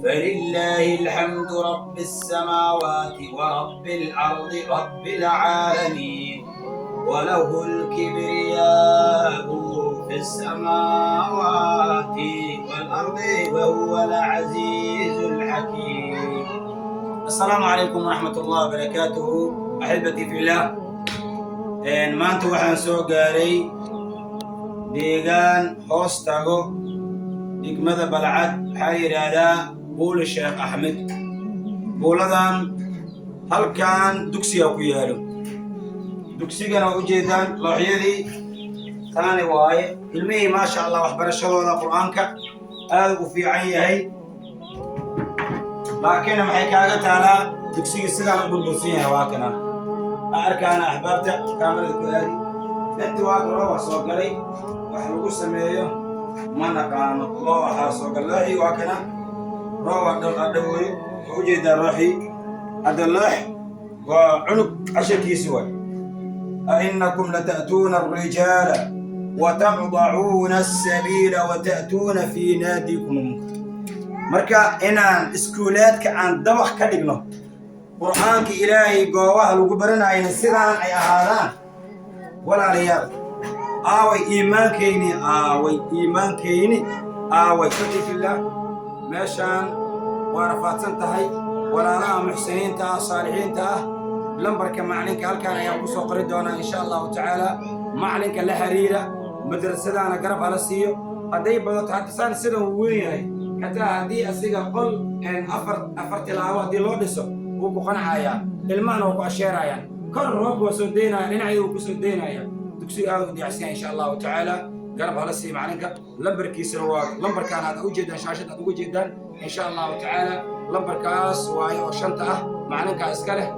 فلله الحمد رب السماوات ورب الأرض رب العالمين، وله الكبرياء في السماوات والأرض وهو العزيز الحكيم. السلام عليكم ورحمة الله وبركاته، أحبتي في الله. Maanta waxaan soo gaaray deegaan hoos tago degmada Balcad. Waxaa yidhaahdaa Buuli Sheekh Axmed. Buuladan halkan dugsiga ku yaalo, dugsigana waa ujeedaan, looxyadii taani waaye. Ilmihii, maasha Allah, waxbarashadooda Qur'aanka aad u fiican yahay, laakiin maxay kaaga taalaa? Dugsigii sidaan u burbursan yahay. Waa kana arkaana, axbaabta, kaamarada ku aadi. Inta waa rooba soo galay, wax lagu sameeyo ma naqaano. Loo waxaa soo gal looxii, waa kana rooba dhawooyo. Waa ujeedaa looxii hadda, loox waa cunug casharkiisi waay. أئنكم لتأتون الرجال وتقطعون السبيل وتأتون في ناديكم المنكر. Marka inaan iskuulaadka aan dabaq ka dhigno, Qur'aanka Ilaahay goobaha lagu baranayana sidaan ay ahaadaan, walaalayaal, aaway iimaankayni? Aaway iimaankayni? Aaway fillah? Meeshaan waa rafaadsan tahay. Walaalaha muxsiniinta ah, saalixiinta ah, lambarka maclinka halkaan ayaan ku soo qori doonaa, insha Allahu tacaala. Maclinka la xiriira, madrasadaana garab hala siiyo. Hadday badato hadda saan sidan uu weyn yahay, xataa haddii asiga qol afar afar tilaabo haddii loo dhiso, wuu ku qancayaa, ilmahana waa ku asheerayaan. Kor roobka waa soo deynaya, dhinacyada wuu ku soo deynaya. Dugsiga aad u diyaacsan yahay, insha Allahu tacaala. Garab hala siiyo maclinka. Lambarkiisana waa lambarkaan aad u jeedaan, shaashad aad uga jeedaan, insha Allahu tacaala. Lambarkaas waaye oo shanta ah, maclinkaa iska leh,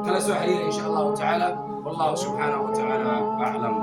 kala soo xiriira, insha Allahu tacaala. Wallahu subxaanahu wa tacaala aclam.